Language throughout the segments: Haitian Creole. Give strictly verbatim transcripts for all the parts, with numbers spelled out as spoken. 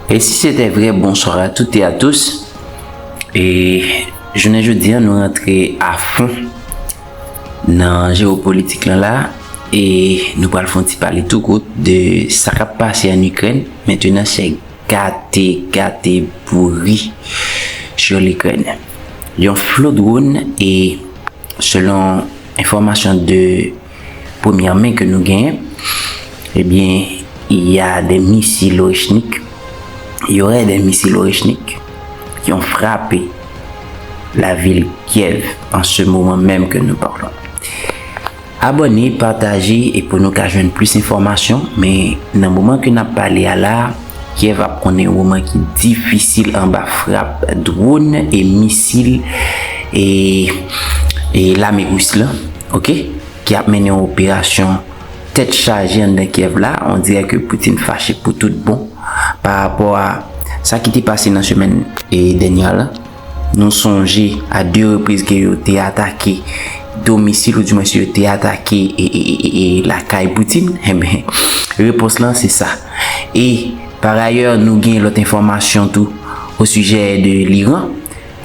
E si se te vre, bonswa a tout e a tous. E jounen jodi a, nou rantre a fon nan jewopolitik lan la, e nou pral fè yon ti pale tou kout de sa k ap pase ann Ikrèn. Mentnan, se gate, gate bouri sur l'Ukraine. Yon flo dwòn, e selon enfòmasyon de premyè men ke nou genyen, ebyen, il y a des missiles Oreshnik, il y aurait des missiles Oreshnik qui ont frappé la ville Kiev en ce moment même que nous parlons. Abòne, pataje, e pou nou ka jwenn plis enfòmasyon, men nan moman ke n ap pale a la, Kiev ap konnen yon moman ki difisil anba frap dwòn e misil e, e lame ris lan, oke, ki ap mennen yon operasyon tèt chaje anndan Kiev la. On dirè ke Putin fache pou tout bon pa rapò a sa ki te pase nan semèn, e, dènyè a la. Nou sonje a de repriz ke yo te atake domisil, oudimwens yo te atake, e, e, e, e, e lakay Putin. Enben, repons lan se sa. E, parayè, nou gen lòt enfòmasyon tou o sijè de Liran.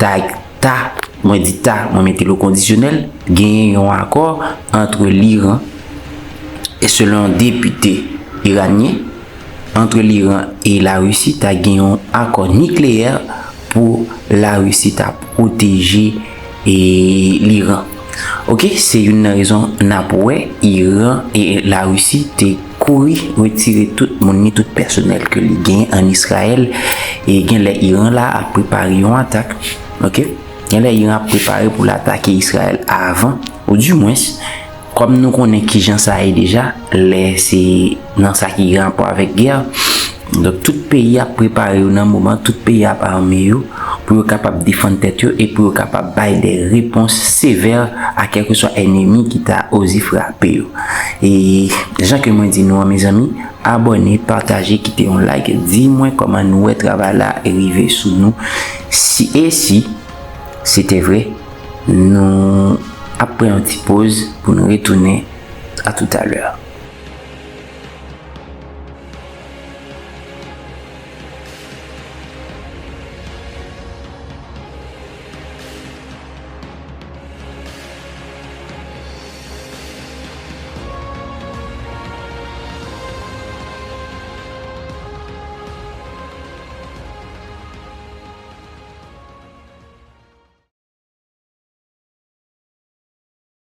Ta, ta, mwen di ta, mwen mete l o kondisyonèl, genyen yon akò ant Liran e, selon depite iranyen, ant Liran e Larisi, ta gen yon akò nikleyè pou Larisi ta pwoteje, e, Liran. Oke, se youn nan rezon n ap wè Iran e Larisi te kouri retire tout moun ni tout pèsonèl ke li gen ann Izrayèl. E genlè Iran la ap prepare yon atak. Oke? Genlè Iran ap prepare pou l atake Izrayèl avan, oudimwens, kòm nou konnen kijan sa ye deja, lè se nan sa ki gen rapò avèk gè, donk, tout peyi ap prepare yo nan moman, tout peyi ap ame yo pou yo kapab defann tèt yo e pou yo kapab bay de repons sevè a kèlkeswa ènmi ki ta oze frape yo. E jan ke mwen di nou an, mezanmi, abòne, pataje, kite yon like, di mwen kòman nou wè travay la rive sou nou. Si, e si se te vre, nou ap pran yon ti poz pou nou retounen. A toutalè.